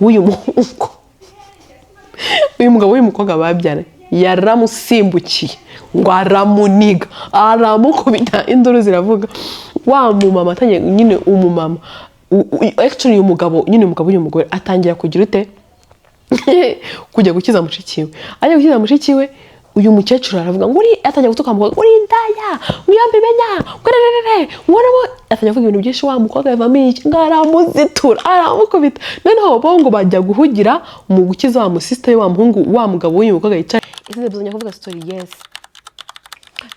w'uyu muhungu, uyu mugabo w'uyu mukobwa babyaranye, yaramusimbukiye ngo aramuniga, aramukubita, induru ziravuga. Wa mumama atangiye nyine, umumama actually uyu mugabo nyine, umugabo w'uyu mugore atangira kugira ute? Kujya gukiza mushiki we. Ajya gukiza mushiki we, uyu mukecuru aravuga ngo uri, atangira gutuka umukobwa, uri indaya, uyambimenya, ngwererere, ngweremo, atangira kuvuga ibintu byinshi. Wa mukobwa yavamo iki? Ngo aramuzitura, aramukubita. Noneho bo ngo bajya guhugira mu gukiza wa musisita we, wa muhungu, wa mugabo w'uyu mukobwa yicaye. Ese bizongera kuvuga story? Yes.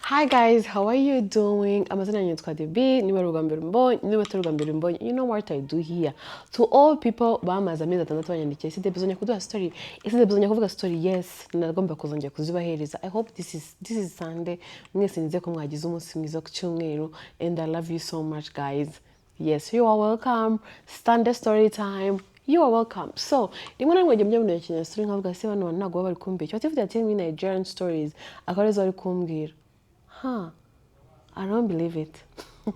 Hi guys, how are you doing? Amazina yanjye yitwa Debbie, niba ari ubwa mbere umbonye, niba atari ubwa mbere umbonye, you know what I do here. To all people bamaze amezi 6 banyandikiye, ese Debbie uzongera kuduha story? Ese Debbie uzongera kuvuga story? Yes, nagomba kuzongera kuzibahereza. I hope this is Sunday. Mwese nizeye ko mwagize umunsi mwiza ku cyumweru and I love you so much, guys. Yes, you are welcome. Sunday story time. You are welcome. So, rimwe na rimwe njya mbona ikintu story nkavuga, se bano bantu ntabwo baba bari kumbeshya. Bati vuga ati muri Nigerian stories, akaba arizo bari kumbwira. Huh. I don't believe it.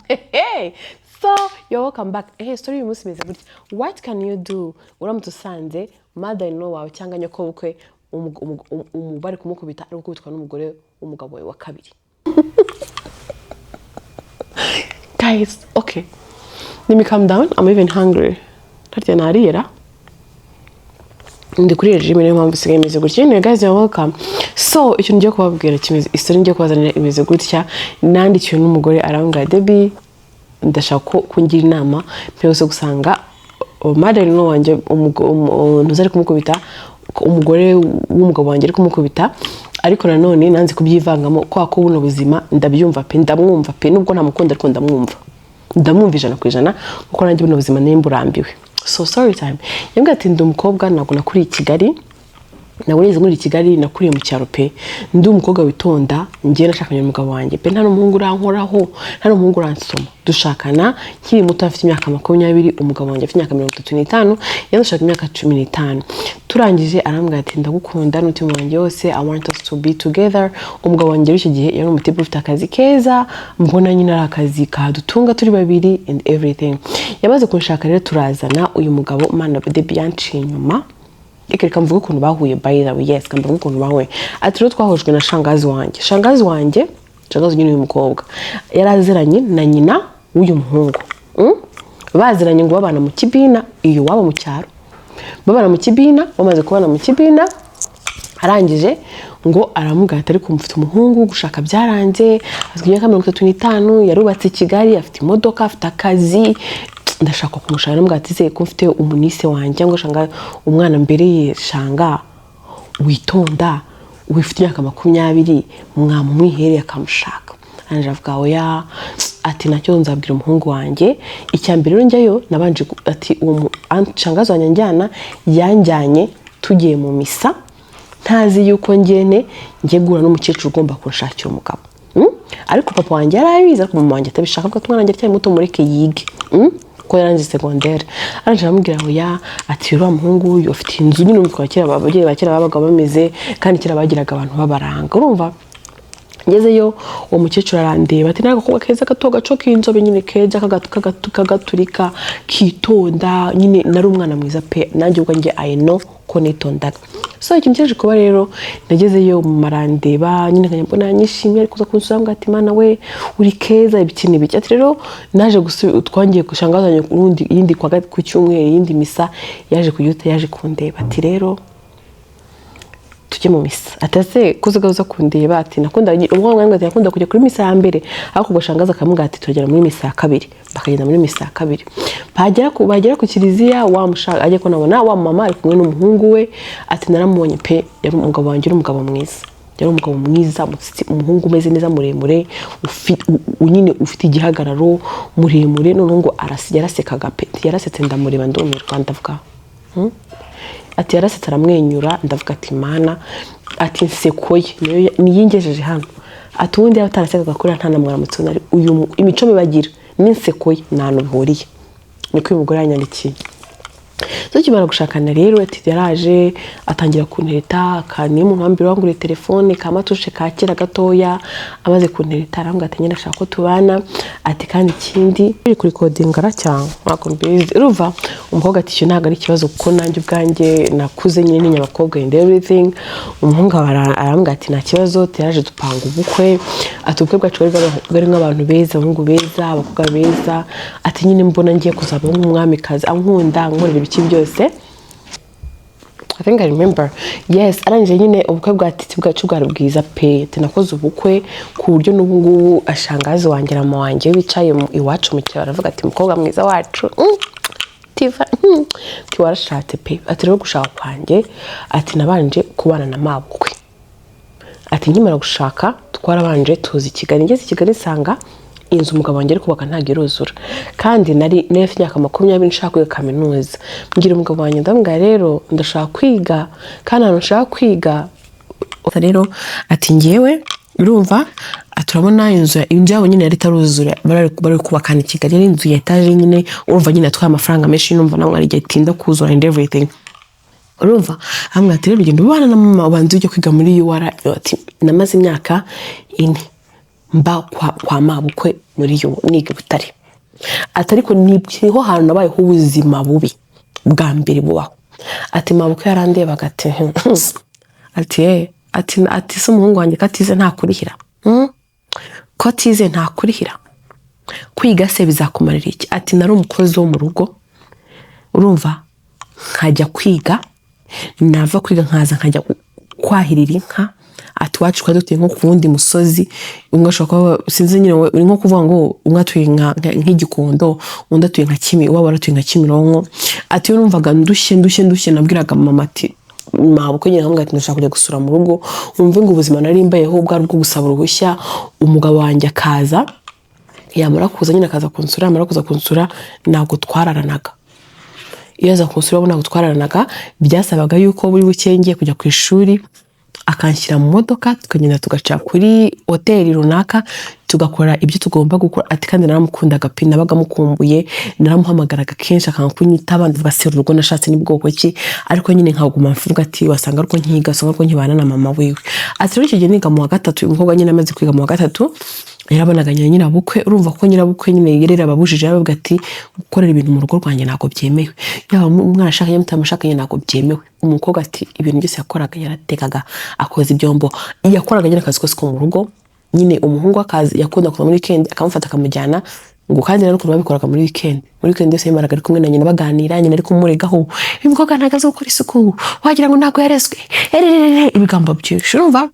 Hey, so you're welcome back. Hey, story y'uyu munsi imeze gutya. What can you do uramutse usanze mother in law wawe cyangwa nyokobukwe bari kumukubita, ari gukubitwa n'umugore w'umugabo wawe wa kabiri? Guys, okay. Let me calm down. I'm even hungry. Harya narira? Ndi kuri regime, niyo mpamvu isigaye imeze gutya. Anyway guys, you're welcome. So ikintu ngiye kubabwira kimeze, story ngiye kubazanira imeze gutya. Nandikiwe n'umugore, arambwira, "Debbie, ndashaka ko kungira inama. Mperutse gusanga mother in law wanjye, ntuzi, ari kumukubita, umugore w'umugabo wanjye ari kumukubita, ariko nanone nanze kubyivangamo kwa ko buno buzima ndabyumva pe, ndamwumva pe, nubwo ntamukunda ariko ndamwumva, ndamwumva 100%, kuko nanjye buno buzima nimba urambiwe." So story time, yambwiye ati, "Ndi umukobwa, ntabwo nakuriye i Kigali, ntabwo nigeze nkurira i Kigali, nakuriye mu cyaro pe. Ndi umukobwa witonda. Njyewe nashakanye n'umugabo wanjye pe, nta n'umuhungu urankoraho, nta n'umuhungu uransoma. Dushakana nkiri muto, afite imyaka 20, umugabo wanjye afite imyaka 35, yadushaka imyaka 15. Turangije arambwira ati ndagukunda n'umutima wanjye wose, I want us to be together. Umugabo wanjye w'icyo gihe yari umutipe ufite akazi keza, mbona nyine ari akazi kadutunga turi babiri and everything. Yamaze kunshaka rero turazana. Uyu mugabo, mana, Debbie, yanciye inyuma." Reka mvuge ukuntu bahuye. By the way, yes, reka mvuge ukuntu bahuye. Ati rero twahujwe na shangazi wanjye. Shangazi wanjye, shangazi nyine uyu mukobwa yari aziranye na nyina w'uyu muhungu. Baziranye ngo babana mu kibina iyo waba mu cyaro, babana mu kibina. Bamaze kubana mu kibina, arangije ngo aramubwira ati ariko mufite umuhungu, gushaka byaranze, azwi imyaka 35, yarubatse i Kigali, afite imodoka, afite akazi, ndashaka kumushaka." Aramubwira ati se ko mfite umunise wanjye cyangwa shanga, umwana mbere ye, shanga witonda, wifite imyaka 20, mwamumwihereye akamushaka? Arangije avuga oya, ati nacyo nzabwira umuhungu wanjye. Icya mbere rero njyayo nabanje ati uwo shangazi wanjye njyana, yanjyanye tugiye mu misa, ntazi yuko ngene ngiye guhura n'umukecuru ugomba kunshakira umugabo. Ariko papa wanjye yari abizi, ariko mama wanjye atabishaka, avuga ati umwana wanjye aracyari muto, mureke yige. Ko yarangije segondere. Arangije aramubwira ngo ya, ati uriya muhungu uyu afite inzu nyine. Umutwe kera, ababyeyi ba kera babaga bameze, kandi kera bagiraga abantu babaranga, urumva. Ngezeyo uwo mukecuru arandeba, ati ni agakobwa keza gato gaco k'inzobe nyine keza kagaturika kitonda nyine. Nari umwana mwiza pe, nanjye ubwo njye I know ko nitondaga. So ikintu cyaje kuba rero, nagezeyo marandeba nyine, nkajya mbona yanyishimiye, ari kuza kunsura ngo ati mana we, uri keza, ibiki n'ibiki. Ati rero naje twangiye gushangazanya urundi yindi ku cyumweru, yindi misa yaje kujya, yaje kundeba, ati rero tujye mu misa. Ati ese kuziga uza kundeba? Ati nakunda umwana wanjye, ati nakunda kujya kuri misa ya mbere, ariko ubwo shangaza akamubwira ati turagera muri misa ya kabiri. Bakagenda muri misa ya kabiri, bagera ku kiliziya, wa mushaka ajya kunabona wa mama ari kumwe n'umuhungu we. Ati naramubonye pe, yari umugabo wanjye, uri umugabo mwiza, yari umugabo mwiza, umuhungu umeze neza, muremure, nyine ufite igihagararo, muremure. Noneho ngo yarasekaga pe. Yarasetse ndamureba ndumirwa, ndavuga, Ati yarasetse aramwenyura, ndavuga ati mana, ati inseko ye niyo niyingejeje hano. Ati ubundi yaba atarasekaga kuriya nta namwaramutse nari uyu imico mibagira n'inseko ye nta hantu bihuriye. Niko uyu mugore yanyandikiye. Tukimara gushakana rero, ati yaraje atangira kuntereta, niyo umuntu wa mbere wanguriye telefone ka matushe ka kera gatoya. Amaze kuntereta arambwira ati nyine ashaka ko tubana, ati kandi ikindi uri kurikodinga cyangwa ntabwo mbizi. Urumva umukobwa ati icyo ntabwo ari ikibazo, kuko nanjye ubwanjye nakuze nyine ntinya abakobwa and everything. Umuhungu arambwira ati nta kibazo. Turaje dupanga ubukwe. Ati ubukwe bwacu bwari nk'abantu beza, abahungu beza, abakobwa beza. Ati nyine mbona ngiye kuzabaho nk'umwamikazi, ankunda, ankorera ibiki byose. I think I remember. Yes, arangije nyine ubukwe bwa titi bwacu bwari bwiza pe. Ati nakoze ubukwe ku buryo n'ubu ngubu ashangazi wanjye na mama wanjye bicaye iwacu mu cyaro baravuga ati mukobwa mwiza wacu, tiva, ati warashatse pe. Ati rero gushaka kwanjye, ati nabanje kubana na mabukwe. Ati nkimara gushaka twarabanje tuza i Kigali. Ngeze i Kigali nsanga inzu umugabo wanjye ari kubaka ntabwo iruzura, kandi nari mfite imyaka 20, nshaka kwiga kaminuza. Mbwira umugabo wanjye, ndamubwira rero ndashaka kwiga, kandi ahantu nshaka kwiga rero, ati ngewe urumva, ati urabona inzu yabo nyine yari itaruzura, bari kubaka i Kigali, yari inzu ya etaje nyine. Urumva nyine atwaye amafaranga menshi, numva nawe hari igihe itinda kuzura and everything. Urumva hamwe ati rero ugenda ubana na mama, ubanza ujya kwiga muri UR. Ati namaze imyaka 4 mba kwa mabukwe muri yo niga i Butare. Ati ariko niho hantu nabayeho ubuzima bubi bwa mbere bubaho. Ati mabukwe yarandebaga ati eh ati se umuhungu wanjye ko atize ntakurihira? Ko atize ntakurihira, kwiga se bizakumarira iki? Ati nari umukozi wo mu rugo, urumva nkajya kwiga, nava kwiga nkaza nkajya kwahirira inka. Ati iwacu twari dutuye nko ku wundi musozi, umwe ashobora kuba sinzi nyine, uri nko kuvuga ngo umwe atuye nk'Igikondo, undi atuye nka Kimi, iwabo aratuye nka Kimironko. Ati iyo numvaga ndushye ndushye ndushye, nabwiraga mama ati mabukwe nyine nkamubwira ati ndashaka kujya gusura mu rugo. Wumve ngo ubuzima nari mbayeho bwari ubwo gusaba uruhushya, umugabo wanjye akaza, yamara kuza nyine akaza kunsura, yamara kuza kunsura ntabwo twararanaga. Iyo aza kunsura ntabwo twararanaga, byasabaga yuko buri buke ngiye kujya ku ishuri akanshyira mu modoka, tukagenda tugaca kuri hoteli runaka, tugakora ibyo tugomba gukora. Ati kandi naramukundaga pe, nabaga mukumbuye, naramuhamagaraga kenshi akanga kunyitaba. Ndavuga se urugo nashatse ni bwoko ki? Ariko nyine nkaguma mvuga ati wasanga ariko nkiga, wasanga ariko nkibana na mama wiwe. Ati rero icyo gihe niga mu wa gatatu, umukobwa nyine amaze kwiga mu wa gatatu yarabonaga nyirabukwe. Urumva ko nyirabukwe nyine yari yarababujije, yaravuga ati gukorera ibintu mu rugo rwanjye ntabwo byemewe, yaba umwana ashakanye mutamushakanye ntabwo byemewe. Umukobwa ati ibintu byose yakoraga, yaratekaga, akoza ibyombo, yakoraga nyine akazi kose ko mu rugo nyine. Umuhungu akazi yakunda kuva muri weekend akamufata akamujyana ngo, kandi rero ukuntu babikoraga muri weekend yose yamaraga ari kumwe na nyina baganira, nyina ari kumuregaho uyu mukobwa ntabwo azi gukora isuku, wagira ngo ntabwo yarezwe, ererere, ibigambo byinshi. Urumva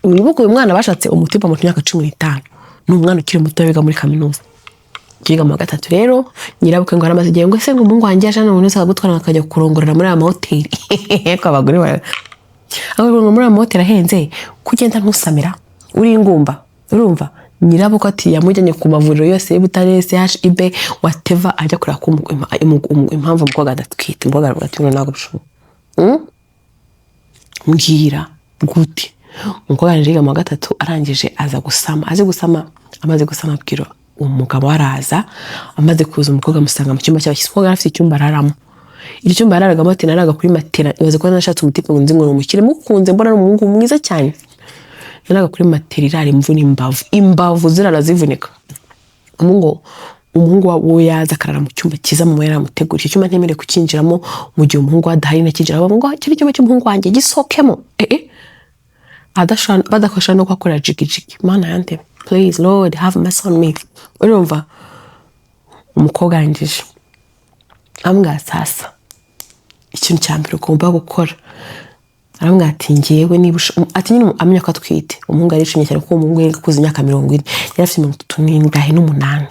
wibuke uyu mwana bashatse umutipa mu myaka 15, ni umwana ukiri muto wiga muri kaminuza, yiga mu wa gatatu. Rero nyirabukwe ngo aramaze igihe ngo se ngo umuhungu wanjye yaje hano umuntu wese akagutwara akajya kurongorera muri aya mahoteli, ariko abagore ngo muri aya mahoteli ahenze kugenda ntusamira uri ingumba. Urumva nyirabukwe ati yamujyanye ku mavuriro yose y'Butare, CHUB, whatever, ajya kureba ko impamvu umukobwa adatwite. Umukobwa aravuga ati ntabwo bishoboka. Mbwira gute? Umukobwa arangije yiga mu wa gatatu, arangije aza gusama, azi gusama, amaze gusama abwira umugabo, araza. Amaze kuza umukobwa amusanga mu cyumba cy'abashyitsi. Umukobwa yari afite icyumba araramo. Icyo cyumba yararagamo, ati naraga kuri matera. Ibaze ko nashatse umutipe ngo nzi ngo ni umukire, mukunze mbona ari umuhungu mwiza cyane, naraga kuri matera irara imvuna imbavu, imbavu zirara zivunika. Umuhungu we yaza akarara mu cyumba cyiza mama yaramuteguriye. Icyo cyumba ntemerewe kucyinjiramo mu gihe umuhungu we adahari, nakinjira ngo iki ni icyumba cy'umuhungu wanjye, gisohokemo. Adashobora badakosha no kuhakorera jigijigi. Mana yande, please Lord have mercy on me. Urumva umukobwa arangije ambwira sasa ikintu cya mbere ugomba gukora, aramubwira ati ngewe niba ati nyine amenya ko atwite, umuhungu arishimye cyane kuko umuhungu yari kuzuza imyaka 40, yari afite mirongo itatu n'ingahe n'umunani.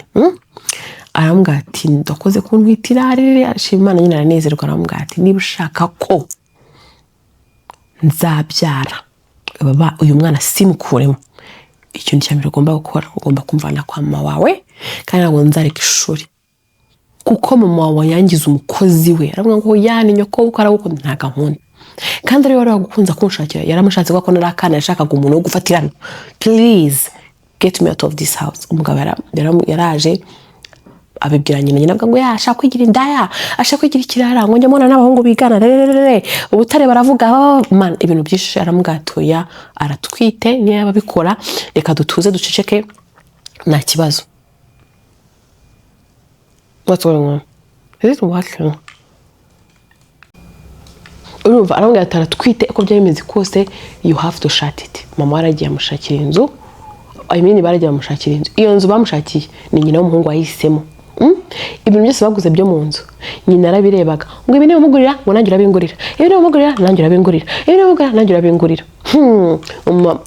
Aramubwira ati ndakoze kuntwitira, arashima Imana nyine aranezerwa. Aramubwira ati niba ushaka ko nzabyara baba uyu mwana simukuremo, ikintu cya mbere ugomba gukora, ugomba kumvana kwa mama wawe, kandi ntabwo nzareka ishuri kuko mama wawe yangize umukozi we. Aravuga ngo yani nyoko kuko aragukunda, ntabwo ankunda, kandi ariwe wari wagukunze kunshakira, yaramushatse kuko nari akana, yashakaga umuntu wo gufatirana. Please get me out of this house. Umugabo yaraje. Abibwira nyina. Nyina avuga ngo ya ashaka kwigira indaya, ashaka kwigira ikirara, ngo njya mbona n'abahungu bigana rererere ubutare baravuga. Oh, man, ibintu byinshi. Aramubwira, aratwite, niyo yaba abikora, reka dutuze, duceceke, nta kibazo. What's going on? Is it working? Urumva, aramubwira ati aratwite, uko byari bimeze kose you have to shut it. Mama we aragiye amushakira inzu. I mean, baragiye bamushakira inzu. Iyo nzu bamushakiye ni nyina w'umuhungu wayihisemo. Ibintu byose baguze byo mu nzu, nyina yarabirebaga, ngo ibi nibimugurira, ngo nanjye urabingurira, ibi nibimugurira, nanjye urabingurira, ibi nibimugurira, nanjye urabingurira.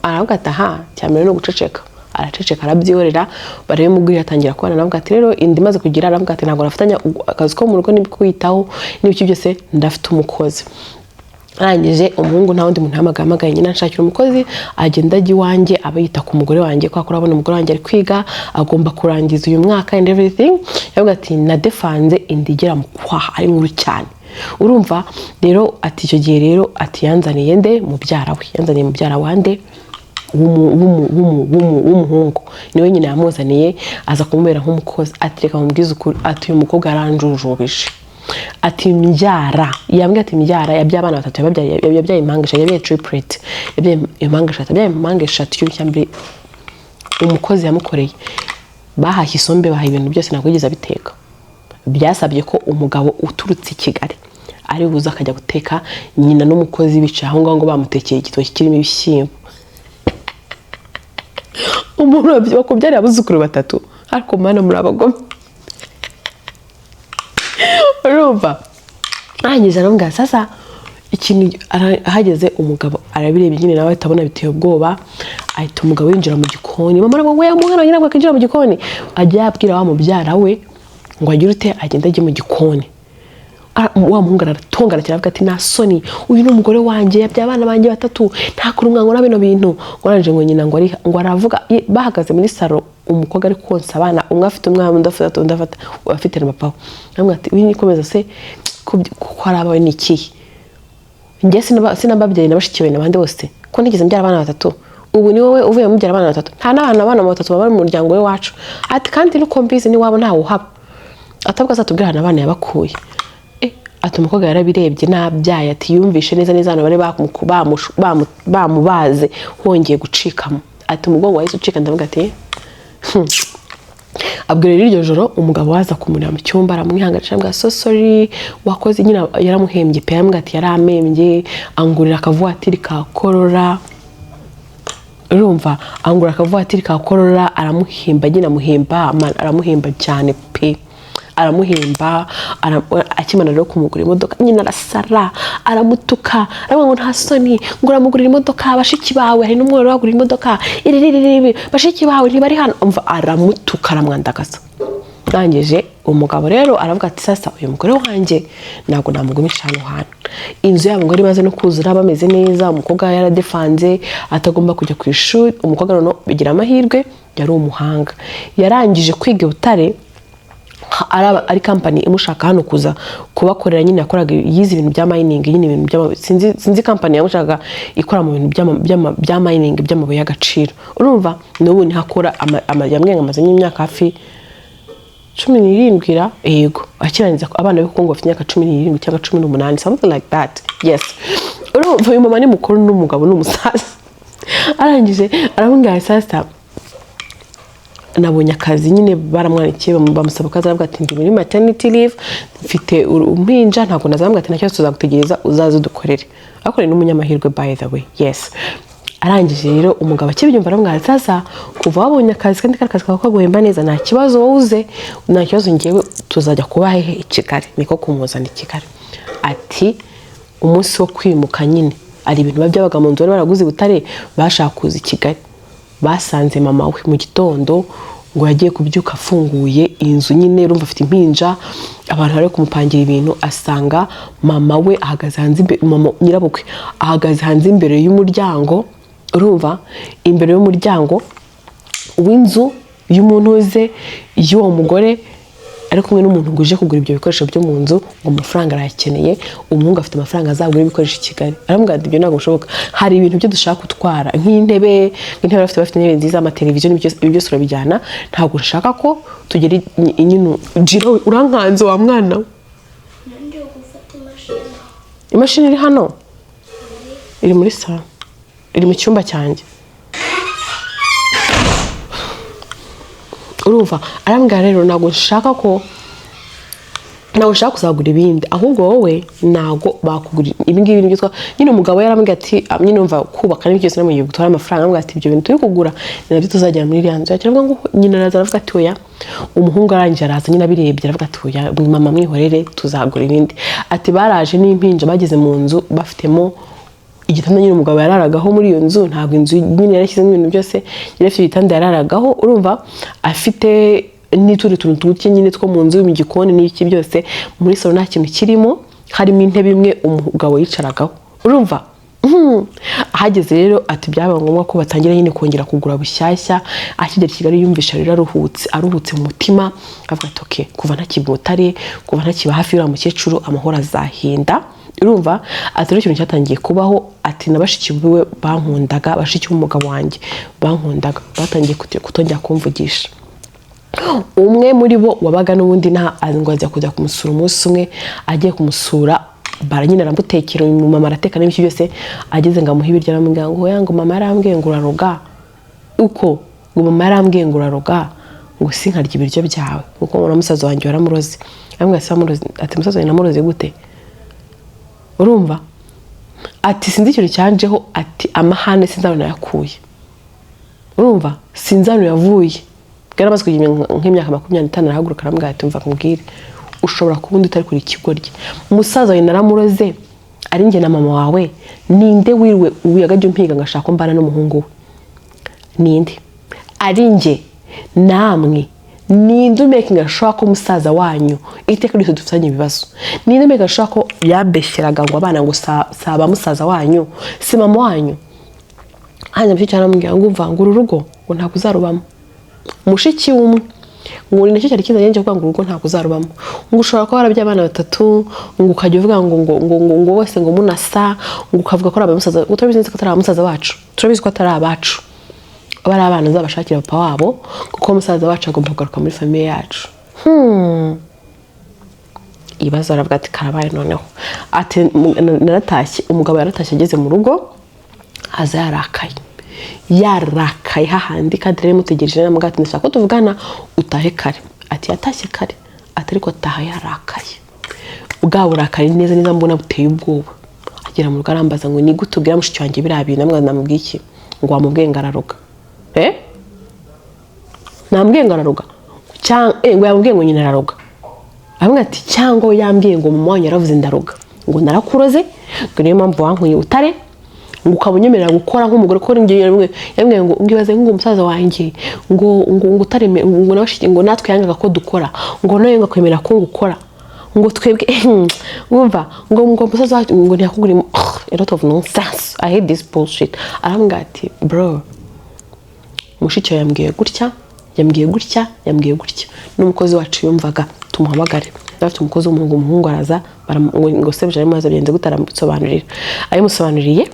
Aravuga ati aha cyambere ni uguceceka. Araceceka, arabyihorera, barabimugurira, atangira kubana nawe. Ati rero inda imaze kugira, aravuga ati ntabwo nafatanya akazi ko mu rugo n'ibyo n'ibiki byose, ndafite umukozi. Arangije umuhungu nta wundi muntu yahamagaye, ahamagaye nyina, nshakira umukozi, agenda ajya iwanjye, aba yita ku mugore wanjye, kubera ko urabona umugore wanjye ari kwiga, agomba kurangiza uyu mwaka and everything. Yavuga ati nadefanze inda igera mu kwaha ari nkuru cyane. Urumva rero, ati icyo gihe rero, ati yanzaniye nde? Mubyara we. Yanzaniye mubyara wande? W'umuhungu. Niwe nyina yamuzaniye, aza kumubera nk'umukozi. Ati reka mubwize ukuri, ati uyu mukobwa yaranjujubije. Ati mbyara, yambwiye ati mbyara, yabyaye abana batatu, yabyaye impanga eshatu, yabyaye triplet, yabyaye impanga eshatu, yabyaye impanga eshatu. Ikintu cya mbere umukozi yamukoreye, bahashye isombe, bahaye ibintu byose, ntabwo yigeze abiteka. Byasabye ko umugabo uturutse i Kigali ari buze akajya guteka. Nyina n'umukozi bicaye aho ngaho ngo bamutekeye igitoki kirimo ibishyimbo. Umuntu wakubyariye abuzukuru batatu, ariko Mana, muri abagome. Urumva, arangije aramubwira sasa ikintu ahageze umugabo arabirebye nyine, nawe ahita abona biteye ubwoba, ahita umugabo yinjira mu gikoni. Mama aravuga ngo ya mwana wanjye ntabwo akinjira mu gikoni. Ajya yabwira wa mubyara we ngo agire ute, agende ajye mu gikoni. Wa muhungu aratongana cyane, avuga ati nta soni, uyu ni umugore wanjye, yabyaye abana banjye batatu, nta kuntu mwangora bino bintu. Ngo arangije ngo nyina ngo ngo aravuga, bahagaze muri salo, umukobwa ari konsa abana, umwe afite umwana, undi afite, undi afite, afite na papa we. Aramubwira ati uyu nikomeza se kuko ari abawe ni ikihe? Njye sinababyaye na bashiki bawe n'abandi bose, ko nigeze mbyara abana batatu? Ubu ni wowe uvuye mubyara abana batatu, nta n'abana abana batatu baba mu muryango w'iwacu. Ati kandi nuko mbizi n'iwabo ntawe uhaba, atabwo azatubwira ahantu abana yabakuye. Ati umukobwa yarabirebye nabyaye, ati yumvishe neza neza ahantu bari bamubaze hongeye gucikamo, ati umugongo wahise ucika. Ndavuga ati abwira rero iryo joro umugabo waza kumureba mu cyumba, aramwihanganisha, aramubwira so sorry wakoze. Nyine yaramuhembye pe. Aramubwira ati yaramembye, angurira akavuwatiri ka Corolla. Urumva, angura akavuwatiri ka Corolla, aramuhemba nyine, amuhemba aramuhemba cyane pe, aramuhemba. Akimara rero kumugura imodoka nyine, arasara, aramutuka, aravuga ngo nta soni, ngo uramugurira imodoka, bashiki bawe hari n'umwe wagura imodoka iri iri iri, bashiki bawe ntibari hano. Umva, aramutuka, aramwandagaza. Arangije umugabo rero aravuga ati sasa uyu mugore wanjye ntabwo namugumisha hano hantu. Inzu yabo ngo imaze no kuzura, bameze neza, umukobwa yaradefanze, atagomba kujya ku ishuri. Umukobwa noneho bigira amahirwe, yari umuhanga, yarangije kwiga i Butare, ari kampani imushaka hano kuza kubakorera nyine. Yakoraga, yize ibintu bya mining nyine, ibintu sinzi kampani yamushaka ikora mu bintu bya mining, by'amabuye y'agaciro. Urumva, n'ubu niho akora. Yambwiye ngo amazemo imyaka hafi 17 ra. Yego, akirangiza abana be, kuko ngo bafite imyaka 17 cyangwa 18, something like that, yes. Urumva, uyu mama ni mukuru n'umugabo ni umusaza. Arangije aramubwira, sasa nabonye akazi nyine. Baramwandikiye, bamusaba akazi, aravuga ati ndi muri maternity leave, mfite uruhinja, ntabwo nazambwira. Ati nacyo tuzagutegereza, uzaze udukorere. Ariko ni n'umunyamahirwe, by the way, yes. Arangije rero umugabo akibyumva aramubwira ati sasa kuva wabonye akazi, kandi kari akazi kawe kaguhemba neza, nta kibazo, wowe uze, nta kibazo, ngewe tuzajya kuba hehe? I Kigali. Niko kumuzana i Kigali. Ati umunsi wo kwimuka nyine, hari ibintu biba byabaga mu nzu bari baraguze i Butare, bashaka kuza i Kigali, basanze mama we mu gitondo ngo yagiye kubyuka afunguye inzu nyine, urumva afite impinja, abantu bari kumupangira ibintu, asanga mama we ahagaze hanze imbere, mama nyirabukwe ahagaze hanze imbere y'umuryango. Urumva, imbere y'umuryango w'inzu y'umuntu uze y'uwo mugore. Ari kumwe n'umuntu ngo uje kugura ibyo bikoresho byo mu nzu, ngo amafaranga arayakeneye. Umuhungu afite amafaranga azagura ibikoresho i Kigali. Aramubwira ati: "Ibyo ntabwo bishoboka, hari ibintu byo dushaka gutwara nk'intebe." Bafite intebe nziza, amateleviziyo n'ibyo byose. Ibi byose urabijyana, ntabwo nshaka ko tugera nyine. Jiro, urankanze wa mwana we. Nongeye gufata imashini. Imashini iri hano, iri muri salo, iri mu cyumba cyanjye. Urumva, arambwira rero: "Ntabwo nshaka ko, ntabwo nshaka kuzagura ibindi, ahubwo wowe ntabwo bakugura ibi ngibi." Nibyo twa nyine. Umugabo yarambwiye ati: "Ah, nyine umva, kubaka n'ibyo byose no mu gihe gutwara amafaranga." Arambwira ati: "Ibyo bintu turi kugura ni nabyo tuzajyana muri iriya nzu yacu." Aravuga ngo nyina araza, aravuga ati: "Oya." Umuhungu arangije araza nyine, abirebye aravuga ati: "Oya mama, mwihorere, tuzagura ibindi." Ati baraje n'impinja, bageze mu nzu bafitemo igitanda nyine umugabo yararagaho muri iyo nzu. Ntabwo inzu nyine yarashyizemo ibintu byose, yari afite igitanda yararagaho. Urumva, afite n'utundi tuntu duke nyine two mu nzu, mu gikoni n'iki byose. Muri salo nta kintu kirimo, harimo intebe imwe umugabo yicaragaho. Urumva. Ahageze rero, ati byabaye ngombwa ko batangira nyine kongera kugura bushyashya. Akigera i Kigali yumvisha rero aruhutse, aruhutse mu mutima. Avuga ati: "Okay, kuva ntakiba i Butare, kuva ntakiba hafi y'uriya mukecuru, amahoro azahinda." Urumva, ati rero ikintu cyatangiye kubaho, ati na bashiki biwe bankundaga, bashiki b'umugabo wanjye bankundaga, batangiye kutongera kumvugisha. Umwe muri bo wabaga n'ubundi nta ngo ajya kujya kumusura umunsi umwe, agiye kumusura bara nyine aramutekera, mama arateka n'ibiki byose. Ageze ngo amuhe ibiryo, aramubwira ngo: "Oya," ngo, "mama yarambwiye ngo uraroga." Uko ngo: "Mama yarambwiye ngo uraroga, ngo sinkarya ibiryo byawe, kuko na musaza wanjye waramuroze." Aramubwira ati: "Wamuroze?" Ati: "Musaza wanjye namuroze gute?" Urumva, ati sinzi ikintu cyanjeho, ati amahane sinzi ahantu nayakuye. Urumva, sinzi ahantu yavuye. Bwari amaze kugira nk'imyaka 25. Arahaguruka, aramubwira ati: "Mva nkubwire, ushobora kuba undi utari kure ikigoryi. Musaza wawe naramuroze ari njye na mama wawe? Ninde wiriwe uyaga umpiga ngo ashaka ko mbana n'umuhungu we? Ninde? Ari njye namwe, ninde umakinga sure ko musaza wanyu iteka ryose dufitanye ibibazo? Ninde umakinga sure ko yabeshyeraga ngo abana ngo si aba musaza wanyu, si mama wanyu?" Hanyuma mushiki aramubwira ngo: "Umva," ngo, "uru rugo ngo ntabwo uzarubamo." Mushiki w'umwe ngo ni nacyo cyari kizanye cyo kuvuga ngo urugo ntabwo uzarubamo, ngo ushobora kuba warabyaye abana batatu, ngo ukajya uvuga ngo bose ngo munasa, ngo ukavuga ko ari abamusaza, ngo turabizi neza ko atari abamusaza bacu, turabizi ko atari abacu, aba ari abana uzabashakira papa wabo, kuko musaza wacu agomba kugaruka muri famille yacu. Ibibazo, aravuga ati: "Karabaye noneho." Ati: "Naratashye." Umugabo yaratashye, ageze mu rugo aza yarakaye, yarakaye hahandi, kandi rero mutegereje namubwira ati: "Ndashaka ko tuvugana, utahe kare." Ati yatashye kare, ati ariko ataha yarakaye, bwa burakari neza neza mbona buteye ubwoba. Agera mu rugo arambaza ngo: "Ni gute ubwira mushiki wanjye biriya bintu?" Namwe namubwiye iki? Ngo wamubwiye ngo araroga. Namubwiye ngo araroga cyangwa ngo yamubwiye ngo nyina araroga? Aramubwira ati: "Cyangwa yambwiye ngo mama wanyu yaravuze ndaroga, ngo narakuroze, ngo niyo mpamvu wankuye Butare, ngo ukaba unyemerera gukora nk'umugore." Kuko njye yambwiye ngo ngibaze ngo umusaza wanjye ngo utareme, ngo na bashiki, ngo natwe yangaga ko dukora, ngo nawe ngo akwemera ko ngukora, ngo twebwe wumva ngo umusaza wacu ngo ntiyakugura. A lot of nonsense, I hate this bullshit. Arambwira ati: "Bro, mushiki wawe yambwiye gutya, yambwiye gutya, yambwiye gutya, n'umukozi wacu yumvaga tumuhamagare." Bafite umukozi w'umuhungu. Umuhungu araza, ngo sebuja arimo aza, byenze gute? Aramusobanurira. Abimusobanuriye,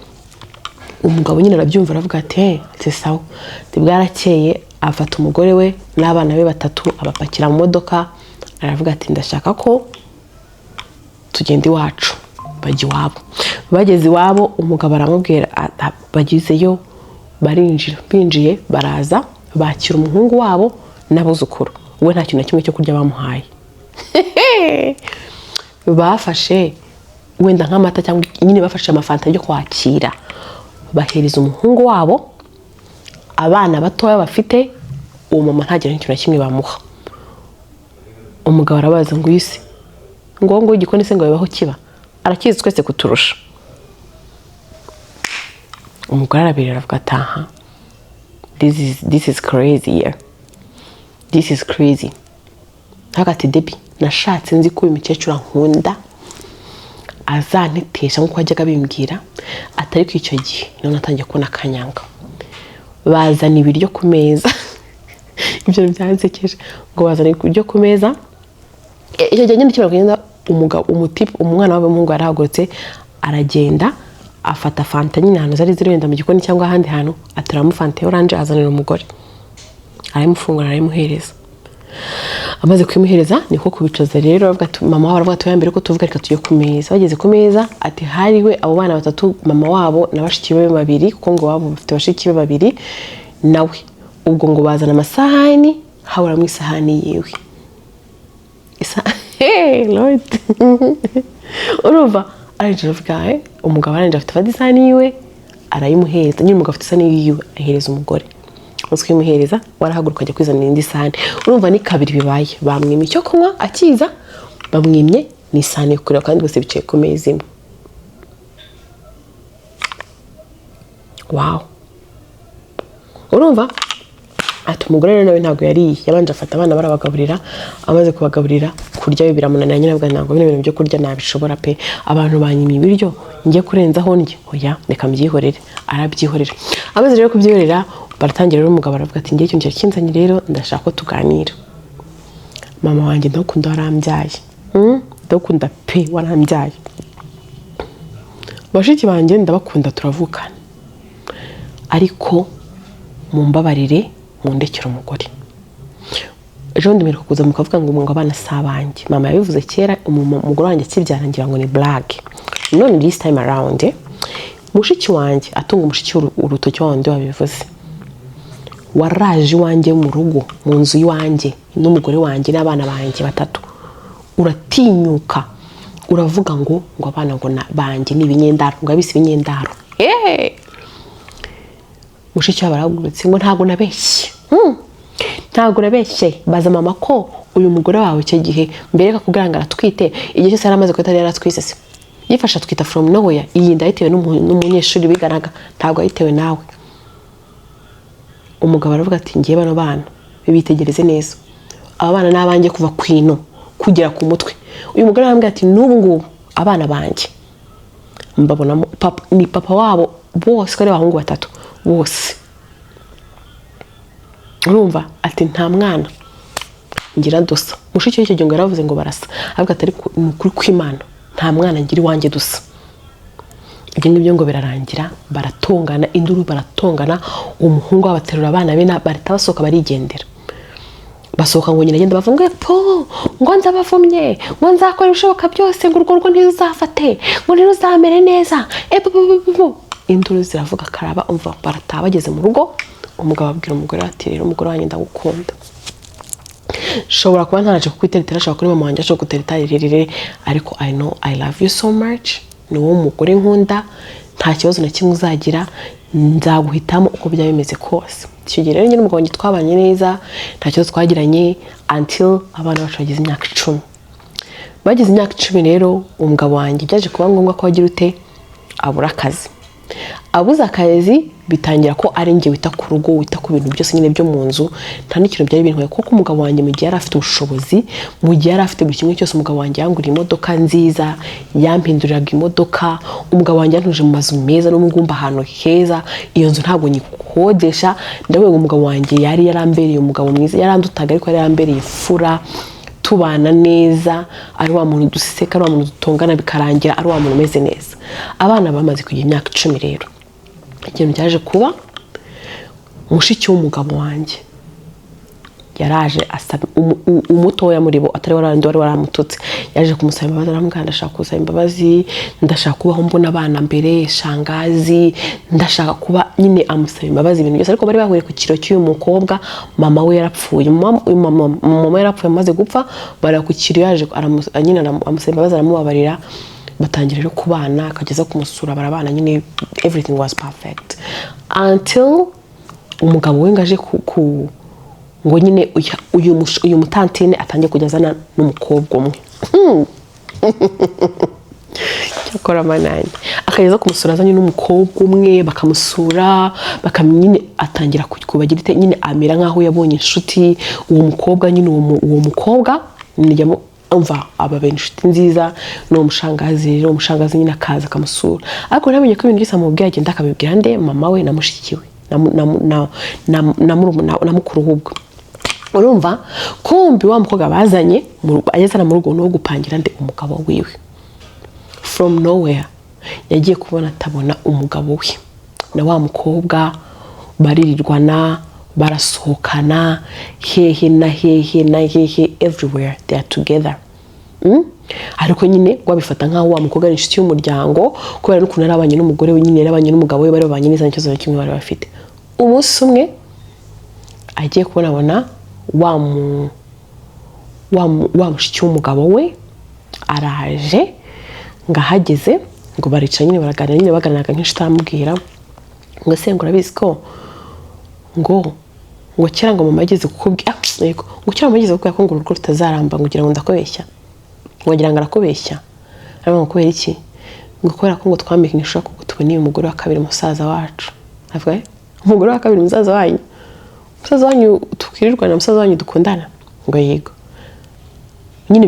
umugabo nyine arabyumva, aravuga ati: "Hey," ati: "Sawa." Ati bwarakeye, afata umugore we n'abana be batatu, abapakira mu modoka, aravuga ati: "Ndashaka ko tugenda iwacu." Bajya iwabo. Bageze iwabo, umugabo aramubwira, bagezeyo barinjira. Binjiye, baraza bakira umuhungu wabo n'abuzukuru. We nta kintu na kimwe cyo kurya bamuhaye. Bafashe wenda nk'amata, cyangwa nyine bafashe amafanta yo kwakira, bahereza umuhungu wabo. Abana batoya bafite uwo mama ntagira n'ikintu na kimwe bamuha. Umugabo arabaza ngo: "Uyu se?" Ngo igikoni se ngo bibaho kiba arakizi twese kuturusha. Umugore arabirira, aravuga ati: "Aha, this is crazy here, this is crazy." Ntabwo ati: "Debi, nashatse nzi ko uyu mukecuru ankunda, azantetesha nk'uko yajyaga abimbwira." Atari ko icyo gihe none atangiye kubona akanyanga. Bazana ibiryo ku meza, ibyo byansekeje, ngo bazana ibiryo ku meza. Icyo gihe nyine kimara kugenda, umugabo, umutipe, umwana w'umuhungu yarahagurutse, aragenda afata fanta nyine ahantu zari ziri, wenda mu gikoni cyangwa ahandi hantu, ateramo fanta ya orange, azanira umugore, arayimufungura, arayimuhereza. Amaze kuyimuhereza niko kubicaza rero, aravuga ati, mama wabo aravuga ati: "Oya, mbere ko tuvuga, reka tujye ku meza." Bageze ku meza, ati hariwe abo bana batatu, mama wabo na bashiki be babiri, kuko ngo wabo bafite bashiki be babiri nawe. Ubwo ngo bazana amasahani, haburamo isahani yiwe. Hey, Lord. Urumva arangije aravuga, umugabo arangije afite, afata isahani yiwe arayimuhereza nyine. Umugabo afite isahani yiwe ahereza umugore. Uzi kuyimuhereza, warahaguruka ajya kwizanira indi sahani. Urumva ni kabiri bibaye: bamwimye icyo kunywa akiza, bamwimye n'isahani yo kurira, kandi bose bicaye ku meza imwe. Wow! Urumva ati umugore rero nawe ntabwo yariye. Yabanje afata abana barabagaburira. Amaze kubagaburira, kurya we biramunanira nyine. Avuga: "Ntabwo bino bintu byo kurya nabishobora pe. Abantu banyimye ibiryo, njye kurenzaho ndya? Oya, reka mbyihorere." Arabyihorera. Amaze rero kubyihorera, baratangira rero. Umugabo aravuga ati: "Ngiye, ikintu cyari kinzanye rero, ndashaka ko tuganira. Mama wanjye ndagukunda, warambyaye. Ndagukunda pe, warambyaye. Bashiki banjye ndabakunda, turavukana. Ariko mumbabarire, mundekere umugore. Ejo bundi mperuka kuza mukavuga ngo abana si abanjye. Mama yabivuze kera, umugore wanjye akibyara, ngira ngo ni blague. None this time around, mushiki wanjye atunga umushiki urutoki wa wundi wabivuze: waraje iwanjye mu rugo, mu nzu iwanjye, n'umugore wanjye n'abana banjye batatu, uratinyuka uravuga ngo abana ngo banjye ni ibinyendaro." Ngo abise ibinyendaro. Hey! Mushiki wabo arahagurutse ngo: "Ntabwo nabeshye. Ntabwo nabeshye. Baza mama ko uyu mugore wawe icyo gihe mbere akakubwira ngo aratwite, igihe cyose yari amaze kuba atari yaratwise se? Yifashe atwita from nowhere. Iyi nda yayitewe n'umunyeshuri biganaga, ntabwo yayitewe nawe." Umugabo aravuga ati: "Ngiye, bano bana bitegereze neza, aba bana ni abanjye kuva ku ino kugera ku mutwe." Uyu mugore arambwira ati: "N'ubu ngubu abana banjye mbabonamo papa, ni papa wabo bose, ko ari abahungu batatu bose." Urumva ati: "Nta mwana ngira dusa." Mushiki w'icyo gihe ngo yaravuze ngo barasa, ariko ati: "Ariko ni ukuri kw'Imana, nta mwana ngira iwanjye dusa." Ibyo ngibyo ngo birarangira baratongana, induru, baratongana. Umuhungu baterura abana be bahita basohoka, barigendera. Basohoka ngo nyina agenda bavuga ngo: "Po, ngo nzabavumye, ngo nzakora ibishoboka byose ngo urwo rugo ntiruzafate, ngo ntiruzamere neza." E, pu, pu, pu, pu. Induru ziravuga karaba. Umva, barataha. Bageze mu rugo, umugabo abwira umugore ati: "Rero umugore wanjye, ndagukunda. Nshobora kuba ntaraje kukwiteretera, ashobora kuri mama wanjye ashobora gutereta rirerire, ariko I know I love you so much. Ni wowe mugore nkunda. Nta kibazo na kimwe uzagira, nzaguhitamo uko byaba bimeze kose." Icyo gihe rero njye n'umugabo wanjye twabanye neza, nta kibazo twagiranye, until abana bacu bageze imyaka 10. Bageze imyaka 10 rero, umugabo wanjye byaje kuba ngombwa ko agira ute? Abura akazi. Abuze akazi, bitangira ko ari njye wita ku rugo, wita ku bintu byose nyine byo mu nzu. Nta n'ikintu byari bintwaye, kuko umugabo wanjye mu gihe yari afite ubushobozi, mu gihe yari afite buri kimwe cyose, umugabo wanjye yanguriye imodoka nziza, yampinduriraga imodoka. Umugabo wanjye yantuje mu mazu meza, n'ubu ngubu mba ahantu heza. Iyo nzu ntabwo nyikodesha. Ndavuga ngo umugabo wanjye yari yarambereye umugabo mwiza. Yarandutaga, ariko yari yarambereye imfura, tubana neza, ari wa muntu duseka, ari wa muntu dutongana bikarangira, ari wa muntu umeze neza. Abana bamaze kugira imyaka 10 rero, ikintu cyaje kuba, mushiki w'umugabo wanjye yaraje asaba umutoya muri bo, atari wari waramututse, yaje kumusaba imbabazi. Aramubwira: "Ndashaka gusaba imbabazi, ndashaka kubaho mbona abana mbere shangazi, ndashaka kuba nyine." Amusaba imbabazi, ibintu byose. Ariko bari bahuriye ku kiro cy'uyu mukobwa, mama we yarapfuye. Uyu mama yarapfuye. Amaze gupfa, bari ku kiro, yaje nyine amusaba imbabazi, aramubabarira. Batangira rero kubana, akageza kumusura, barabana nyine, everything was perfect until umugabo we ngo aje ku ngo nyine uyu mutantine atangiye kujya azana n'umukobwa umwe. Cyakora manange, akageza kumusura azanye n'umukobwa umwe, bakamusura, bakamenya nyine, atangira kubagira ite nyine, amera nk'aho yabonye inshuti uwo mukobwa nyine. Uwo mukobwa umva, ababera inshuti nziza n'uwo mushangazi. Rero uwo mushangazi nyine akaza akamusura, ariko namenye ko ibintu byose amubwiye agenda akabibwira nde? Mama we na mushiki we na murumuna na mukuru. Ahubwo Urumva, kumbi wa mukobwa bazanye ageze hano mu rugo ni uwo gupangira nde? Umugabo wiwe. From nowhere yagiye kubona, atabona umugabo we na wa mukobwa baririrwana, barasohokana hehe na hehe na hehe, everywhere they are together. Ariko nyine wabifata nk'aho wa mukobwa ari inshuti y'umuryango, kubera n'ukuntu yarabanye n'umugore we, nyine yarabanye n'umugabo we, bari babanye neza, nta kibazo na kimwe bari bafite. Umunsi umwe agiye kubonabona wa mushiki w'umugabo we araje, ngo ahageze ngo baricara nyine, baraganira nyine, baganiraga nk'inshuti. Aramubwira ngo: "Se ngo urabizi ko ngo kera ngo mama yageze kukubwira?" Ah, yego, ngo kera mama yageze kukubwira ko ngo urugo rutazaramba, ngo ugira ngo ndakubeshya, ngo ngira ngo arakubeshya. Aravuga ngo: "Kubera iki?" Ngo kubera ko ngo twamenye ko tuboneye umugore wa kabiri musaza wacu. Avuga: "Eh, umugore wa kabiri musaza wanyu? Musaza wanyu twirirwana, musaza wanyu dukundana?" Ngo yego. Nyine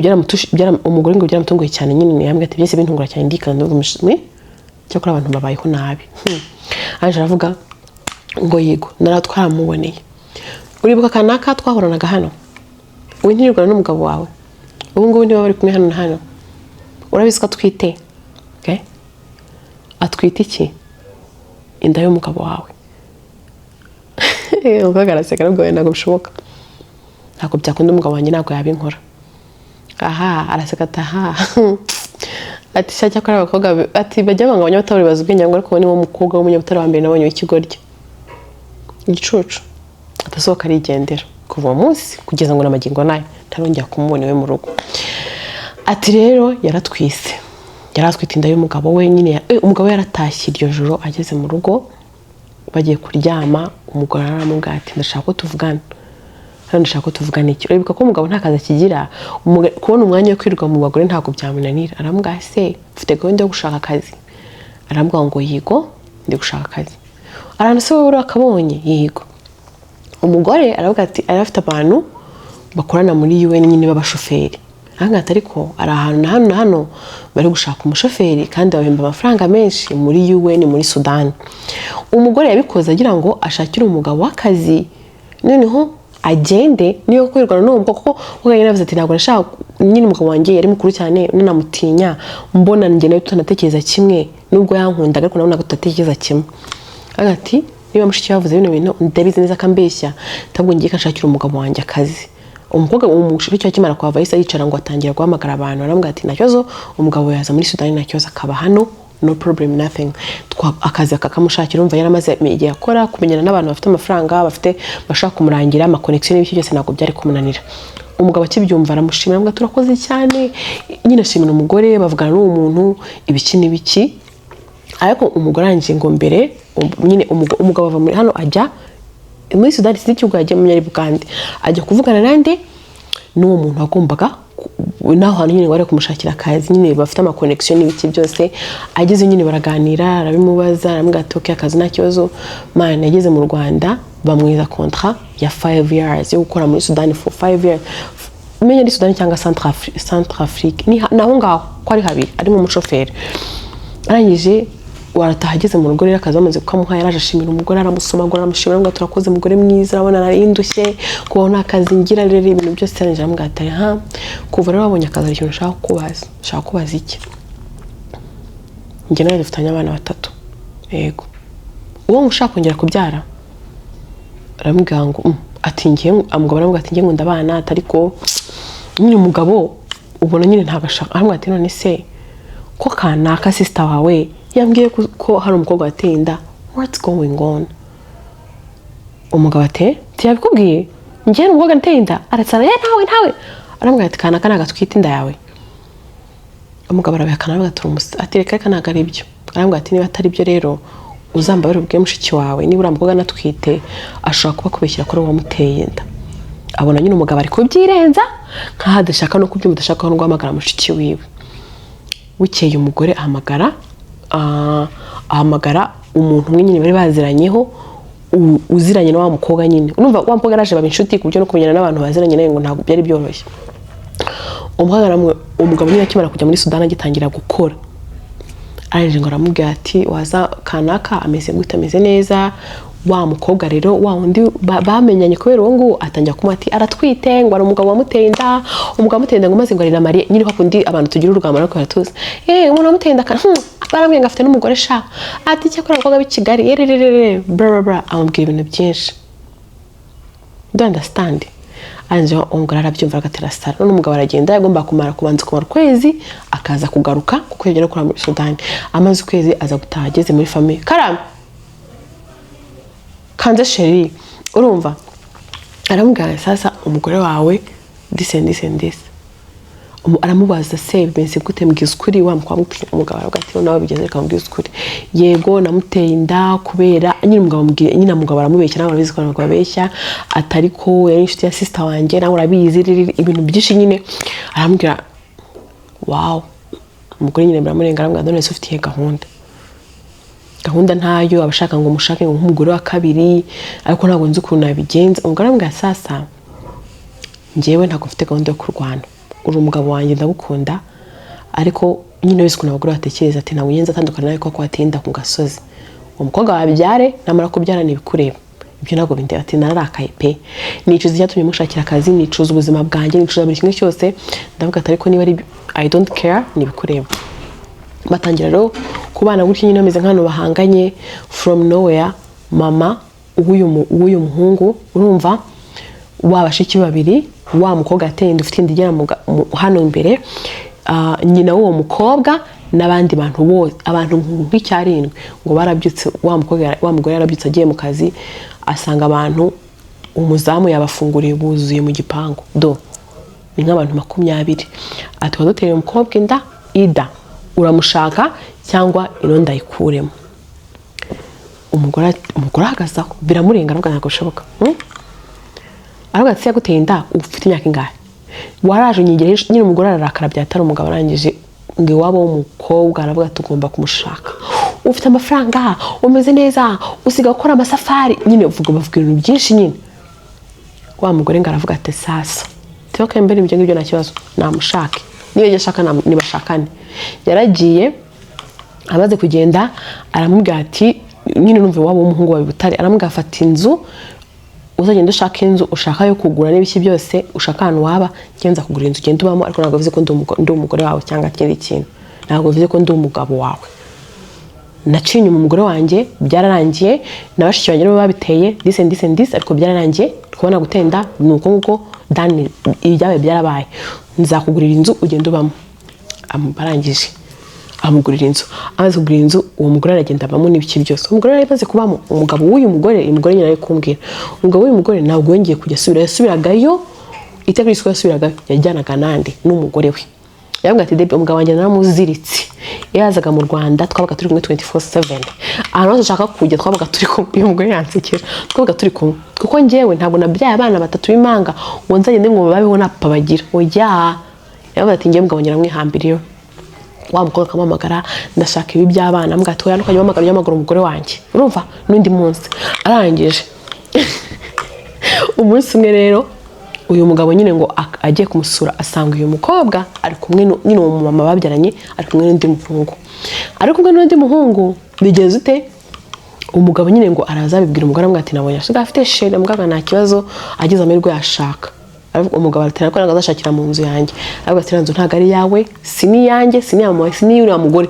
umugore ngo byaramutunguye cyane nyine. Yambwiye ati: "Byose bintungura cyane, ndikanda, ndavuga mwe cyakora abantu babayeho nabi." Aje aravuga ngo: "Yego, nara twaramuboneye. Uribuka kanaka twahoranaga hano? We ntirirwana n'umugabo wawe? Ubu ngubu niba bari kumwe hano na hano. Urabizi ko atwite?" Okay? Atwite iki? Inda y'umugabo wawe. Umukobwa araseka, arabwo: "Ntabwo bishoboka, ntabwo byakunda, umugabo wanjye ntabwo yabinkora." Aha araseka ati: "Aha." Ati: "Sha, cyakora abakobwa ati bajya banga abanyabutare bazi ubwenge, ngo ariko uwo ni wo mukobwa w'umunyabutare wa mbere nabonye w'ikigoryi, igicucu." Adasohoka arigendera. Kuva uwo munsi kugeza ngo n'amagingo nayo ntarongera kumubona iwe mu rugo. Ati rero yaratwise, yari atwite inda y'umugabo we nyine. Umugabo we yaratashye iryo joro. Ageze mu rugo bagiye kuryama, umugore aramubwira ati: "Ndashaka ko tuvugana hano." "Ndashaka ko tuvugana iki?" Uribuka ko umugabo nta kazi akigira, kubona umwanya wo kwirirwa mu bagore ntabwo byamunanira. Aramubwira: "Se ufite gahunda yo gushaka akazi?" Aramubwira ngo: "Yego, ndi gushaka akazi." Arantu se wowe urakabonye? "Yego." Umugore aravuga ati ari afite abantu bakorana muri UN nyine b'abashoferi. Ahangaha ati: "Ariko ari ahantu na hano na hano bari gushaka umushoferi kandi babahemba amafaranga menshi muri UN muri Sudani." Umugore yabikoze agira ngo ashakire umugabo w'akazi, noneho agende niyo kwirwana n'uwo mukobwa, kuko we yaravuze ati: "Ntabwo nashaka nyine, umugabo wanjye yari mukuru cyane, nanamutinya, mbona njye nawe tutanatekereza kimwe, nubwo yankundaga ariko nabonaga tudatekereza kimwe." Aravuga ati: "Niba mushiki yavuze bino bintu, ndabizi neza ko ambeshya, ntabwo ngiye nshakira umugabo wanjye akazi." Umukobwa, umushiki akimara kuhava, yahise yicara ngo atangira guhamagara abantu. Aramubwira ati: "Nta kibazo, umugabo yaza muri Sudani, nta kibazo, akaba hano, no problem, nothing." Akazi akakamushakira. Urumva yaramaze igihe akora, kumenyana n'abantu bafite amafaranga, bafite bashaka kumurangira ama connection n'ibiki byose, ntabwo byari kumunanira. Umugabo akibyumva aramushimira, aramubwira: "Turakoze cyane." Nyine ashimira umugore, bavugana n'uwo muntu ibiki n'ibiki. Ariko umugore arangije ngo mbere nyine umugabo ava muri hano ajya muri Sudani, sinzi igihugu yagiye muri Bugande, ajya kuvugana nande? N'uwo muntu wagombaga n'aho hantu nyine bari kumushakira akazi, nyine bafite ama connection n'ibiki byose. Ageze nyine baraganira, arabimubaza, aramubwira ati: "Okay, akazi nta kibazo." Man, yageze mu Rwanda bamwiza contrat ya 5 years yo gukora muri Sudani for 5 years. Umenya ari Sudani cyangwa Centrafrique, ni aho ngaho ko ari habiri, arimo umushoferi. Arangije warataha. Ageze mu rugo rero, akazi bamaze kukamuha, yaraje ashimira umugore, aramusomagura, aramushimira ngo: "Turakoze mugore mwiza, urabona nari ndushye kubaho nta kazi ngira." Rero ibintu byose arangije aramubwira ati: "Ha, kuva rero wabonye akazi, hari ikintu nshaka kukubaza." "Nshaka kubaza iki?" "Njye nawe dufitanye abana batatu." "Yego." "Uwo ushaka kongera kubyara?" Aramubwira ngo ati ngiye. Umugabo aramubwira ati: "Ngiye nkunda abana." Ati ariko nyine umugabo ubona nyine ntabwo ashaka. Aramubwira ati: "None se ko kanaka sister wawe yambwiye ko hari umukobwa wateye inda, what's going on?" Umugabo ati: "Ntiyabikubwiye? Njye hari umukobwa nateye inda?" Aratsara: "Ye, ntawe, ntawe." Aramubwira ati: "Kanaka ntabwo atwite inda yawe?" Umugabo arabihakana, aravuga ati: "Ati reka reka, ntabwo ari byo." Aramubwira ati: "Niba atari byo rero, uzambabare ubwiye mushiki wawe, niba uriya mukobwa anatwite, ashobora kuba akubeshyira ko ari wowe wamuteye inda." Abona nyine umugabo ari kubyirenza nkaho adashaka no kubyumva, adashaka no guhamagara mushiki wiwe. Bukeye umugore ahamagara umuntu umwe nyine bari baziranyeho, uziranye na wa mukobwa nyine. Urumva wa mukobwa araje baba inshuti, ku buryo no kumenyana n'abantu baziranye nawe ngo ntabwo byari byoroshye. Umugabo nyine akimara kujya muri Sudani, agitangira gukora, arangije ngo aramubwira ati: "Waza kanaka ameze gute?" "Ameze neza." Wa mukobwa rero, wa wundi bamenyanye kubera uwo nguwo, atangira kumuha ati aratwite, ngo ari umugabo wamuteye inda, umugabo wamuteye inda, ngo maze ngo arira mariye nyine, kwa kundi abantu tugira urugamba ariko baratuzi. Umuntu wamuteye inda barambwiye ngo afite n'umugore sha, ati cyakora abakobwa b'i Kigali yererere, bla bla bla. Amubwira ibintu byinshi, do understand. Arangije umugore arabyumva, agatera sara. None umugabo aragenda, yagomba kumara kubanza kumara ukwezi akaza kugaruka, kuko yagera gukora muri Sudani. Amaze ukwezi aza gutaha, ageze muri famille karame kanze chéri, urumva, aramubwira: "Sasa umugore wawe this and this and this." Aramubaza: "Se bimeze gute? Mbwiza ukuri." Wa mukobwa, umugabo aravuga ati: "Nawe bigeze, reka mubwize ukuri. Yego, namuteye inda kubera nyine umugabo amubwiye." Nyine umugabo aramubeshya, nawe urabizi ko abagabo babeshya. Atari ko yari inshuti ya sister wanjye, nawe urabizi, riri ibintu byinshi nyine aramubwira. Wow, umugore nyine biramurenga, aramubwira: "None se ufitiye gahunda?" Gahunda ntayo, abashaka ngo mushake ngo nk'umugore wa kabiri, ariko ntabwo nzi ukuntu nabigenza. Umugore aramubwira: "Sasa njyewe ntabwo mfite gahunda yo kurwana, uri umugabo wanjye, ndagukunda, ariko nyine wese ukuntu abagore batekereza, ati ntabwo ngenzi atandukana nawe kuko watinda ku gasozi. Uwo mukobwa wabyare, namara kubyara ntibikureba, ibyo ntabwo bindeba." Ati: "Nararakaye pe, nicuza icyatumye mushakira akazi, nicuza ubuzima bwanjye, nicuza buri kimwe cyose." Ndavuga ati: "Ariko niba ari I don't care, ntibikureba." Batangira rero kubana gutyo nyine, bameze nk'abantu bahanganye. From nowhere, mama w'uyu muhungu, urumva, wa bashiki babiri, wa mukobwa yateye inda, ufite inda igera hano imbere, nyina w'uwo mukobwa n'abandi bantu bose, abantu nk'icyarindwi, ngo barabyutse, wa mukobwa, wa mugore yarabyutse agiye mu kazi, asanga abantu, umuzamu yabafunguriye, buzuye mu gipangu. Do ni nk'abantu 20. Ati: "Waduteye umukobwa inda, ida uramushaka cyangwa ino ndayikuremo." Umugore ahagaze aho biramurenga, aravuga: "Ntabwo bishoboka." Aravuga ati: "Yaguteye inda ufite imyaka ingahe? Waraje unyigire." Nyine umugore ararakara byatari. Umugabo arangije ngo iwabo w'umukobwa aravuga ati: "Ugomba kumushaka, ufite amafaranga, umeze neza, usiga gukora amasafari." Nyine uvuga, bavuga ibintu byinshi nyine. Wa mugore ngo aravuga ati: "Sasa tiba mbere ibyo ngibyo nta kibazo, namushake niba ibyo ashaka, nibashakane." Yaragiye, amaze kugenda aramubwira ati nyine numva iwabo w'umuhungu wa Butare, aramubwira: "Afata inzu, uzagenda ushaka inzu ushaka yo kugura n'ibiki byose, ushaka ahantu waba, ngenza kugura inzu ugenda ubamo, ariko ntabwo bivuze ko ndi umugore wawe cyangwa ikindi kintu, ntabwo bivuze ko ndi umugabo wawe. Naciye inyuma umugore wanjye, byararangiye, na bashiki banjye nibo babiteye, this and this and this, ariko byararangiye, kubona gutenda ni uko nguko dani, ibyabaye byarabaye, nzakugurira inzu ugenda ubamo." Barangije amugurira inzu. Amaze kugura inzu, uwo mugore aragenda abamo n'ibiki byose. Umugore yari amaze kubamo, umugabo w'uyu mugore, uyu mugore nyine ari kumbwira, umugabo w'uyu mugore ntabwo yongeye kujya asubira, yasubiragayo iteka ryose, yasubiragayo yajyanaga nande? N'umugore we. Yaravuga ati: "Debe, umugabo wanjye naramuziritse, iyo yazaga mu Rwanda twabaga turi kumwe 24/7, ahantu hose ashaka kujya twabaga turi kumwe." Uyu mugore yansekera: "Twabaga turi kumwe, kuko njyewe ntabwo nabyaye abana batatu b'impanga ngo nzagende ngo babeho nta papa bagira, oya." Yaravuga ati: "Njyewe umugabo wanjye naramwihambiriyeho." Wa mukobwa akamuhamagara: "Ndashaka ibi by'abana." Ambwira ati: "Oya, ntukajya uhamagara, ujye uhamagara umugore wanjye." Urumva, n'undi munsi arangije, umunsi umwe rero uyu mugabo nyine ngo agiye kumusura, asanga uyu mukobwa ari kumwe nyine uwo mumama babyaranye ari kumwe n'undi muhungu, ari kumwe n'undi muhungu. Bigeze ute? Umugabo nyine ngo araza abibwira umugore, amubwira ati: "Nabonye asigaye afite chéri." Amubwira: "Nta kibazo, agize amahirwe yashaka." Aravuga, umugabo aratera ko ntabwo azashakira mu nzu yanjye. Aravuga ati: "Iriya nzu ntabwo ari iyawe, si n'iyanjye, si n'iya mama, si n'iy'uriya mugore,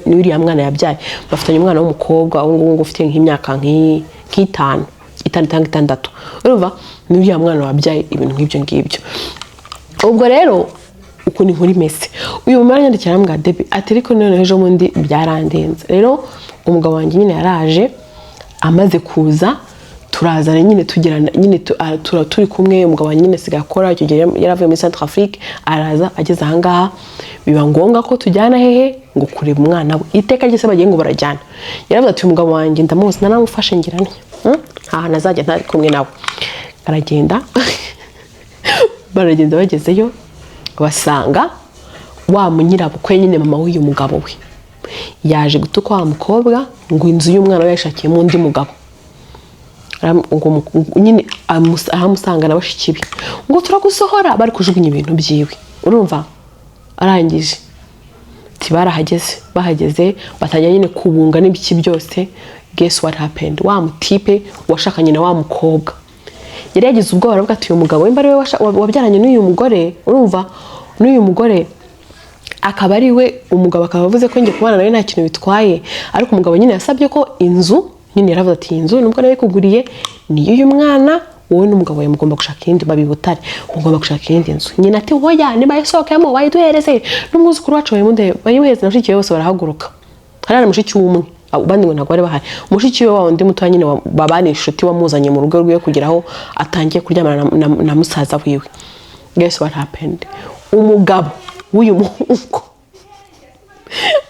ni uriya mwana yabyaye." Bafitanye umwana w'umukobwa ubu ngubu ufite nk'imyaka nk'itanu, itanu cyangwa itandatu. Urumva, ni uriya mwana wabyaye, ibintu nk'ibyo ngibyo. Ubwo rero ukuntu inkuru imeze, uyu mumara yandikira arambwira: "Debi," ati, "ariko none ejo bundi byarandenze rero. Umugabo wanjye nyine yaraje, amaze kuza turazana nyine tugirana nyine turi kumwe. Umugabo wanjye nyine asigaye akora, icyo gihe yaravuye muri Centre Afrique, araza ageze ahangaha biba ngombwa ko tujyana hehe ngo kureba umwana we. Iteka ryose bagiye ngo barajyana." Yaravuze ati: "Umugabo wanjye ndamuzi, naramufashe ngira ntya, Nta hantu azajya ntari kumwe nawe." Aragenda, baragenda, bagezeyo basanga wa munyirabukwe nyine, mama w'uyu mugabo we, yaje gutuka wa mukobwa ngo inzu y'umwana we yayishakiyemo undi mugabo. Ngo nyine aramusanga na bashiki be ngo: "Turagusohora." Bari kujugunya ibintu byiwe. Urumva, arangije ati barahageze, bahageze batangira nyine kubunga n'ibiki byose. Guess what happened? Wa mutipe washakanye na wa mukobwa yari yagize ubwoba, aravuga ati: "Uyu mugabo wemba ari we wabyaranye n'uyu mugore, urumva, n'uyu mugore akaba ari we, umugabo akaba avuze ko njye kubana nawe nta kintu bitwaye." Ariko umugabo nyine yasabye ko inzu, nyine yaravuze ati: "Iyi nzu nubwo nayikuguriye ni iy'uyu mwana, wowe n'umugabo wawe mugomba gushaka iyindi." Baba i Butare, mugomba gushaka iyindi nzu. Nyina ati: "Hoya, nibayisohokemo bayiduhereze n'umwuzukuru wacu, bayimuduhe, bayimuhereze na mushiki we." Bose barahaguruka. Hari mushiki w'umwe, abandi ngo ntabwo bari bahari. Mushiki we wa wundi mutoya nyine babana inshuti, wamuzanye mu rugo rwiwe kugira aho atangiye kuryamana na musaza wiwe. Guess what happened? Umugabo w'uyu muhungu,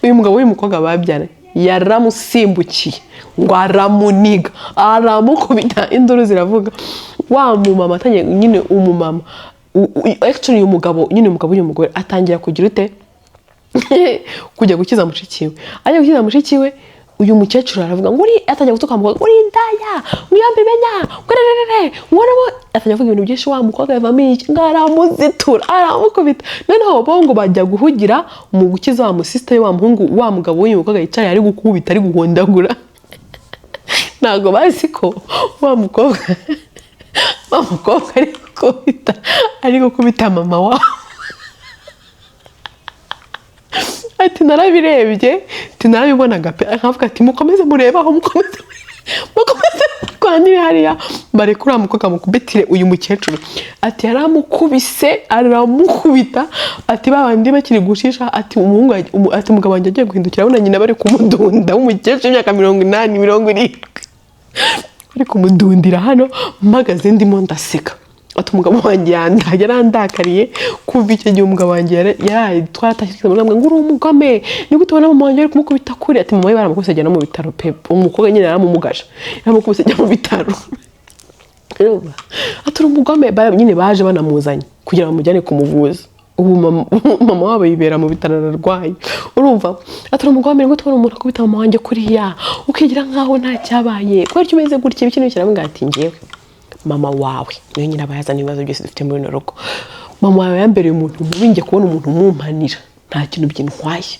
uyu mugabo w'uyu mukobwa babyaranye, yaramusimbukiye ngo aramuniga, aramukubita, induru ziravuga. Wa mumama atangiye nyine, umumama actually uyu mugabo nyine, umugabo w'uyu mugore atangira kugira ute? Kujya gukiza mushiki we. Ajya gukiza mushiki we, uyu mukecuru aravuga ngo uri, atangira gutuka umukobwa: "Uri indaya, ngo uyambimenya, ngo rerere, ngo rero." Atangira kuvuga ibintu byinshi. Wa mukobwa yavamo iki? Ngo aramuzitura, aramukubita. Noneho bo ngo bajya guhugira mu gukiza wa musisita we. Wa muhungu, wa mugabo w'uyu mukobwa yicaye ari gukubita, ari guhondagura. Ntabwo bazi ko wa mukobwa ari gukubita mama wabo. Ati: "Narabirebye," ati: "narabibonaga pe." Akavuga ati: "Mukomeze murebe aho, mukomeze, mukomeze murwanire hariya, barekure uriya mukobwa mukubitire uyu mukecuru." Ati: "Yaramukubise, aramukubita." Ati: "Ba bandi bakiri gushisha," ati: "umuhungu ati: "Umugabo wanjye agiye guhindukira, abona nyina bari kumudunda, w'umukecuru w'imyaka 80, 70, bari kumudundira hano mpagaze ndimo ndaseka." Ati: "Umugabo wanjye yarandakariye kuva icyo gihe. Umugabo wanjye yaraye twaratashye ngo uri umugome, ni gute ubona mama wanjye bari kumukubita kuri?" Ati: "Mama we baramukubise ajya no mu bitaro pe. Umukobwa nyine yaramumugaje, yaramukubise ajya mu bitaro." Urumva? Ati: "Uri umugome." Nyine baje banamuzanye kugira ngo bamujyane kumuvuza. Ubu mama wabo yibera mu bitaro, ararwaye. Urumva? Ati: "Uri umugome, ni gute ubona umuntu akubita mama wanjye kuriya ukigira nkaho nta cyabaye? Kubera icyo umeze gutya, ibiki n'ibiki." Aramubwira ati: "Ngewe mama wawe niwe nyine aba yazana ibibazo byose dufite muri runo rugo. Mama wawe yambereye umuntu mubi. Njye kubona umuntu umumpanira nta kintu byintwaye,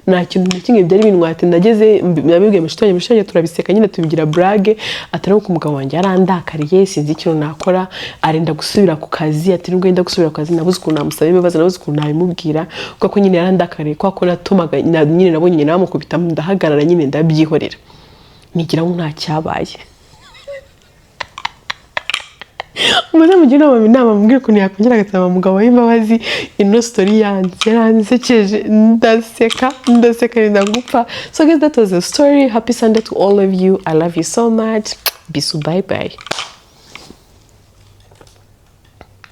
nta kintu na kimwe byari bintwaye." Ati: "Nageze nabibwiye mushiki wanjye, mushiki wanjye turabiseka nyine, tubigira blague." Ati: "Ariko umugabo wanjye yarandakariye, sinzi ikintu nakora, arenda gusubira ku kazi." Ati: "Nubwo yenda gusubira ku kazi, nabuze ukuntu namusaba imbabazi, nabuze ukuntu nabimubwira, kuko nyine yarandakariye, kubera ko natumaga nyine nabonye nyina bamukubita, ndahagarara nyine ndabyihorera, nigira ngo nta cyabaye." Muze mugire inama, mubwire ukuntu yakongera agasaba umugabo w'imbabazi. Ino story yanze yaransekeje, ndaseka, ndaseka nenda gupfa. So guys, that was the story. Happy Sunday to all of you. I love you so much. Bisous, bye bye.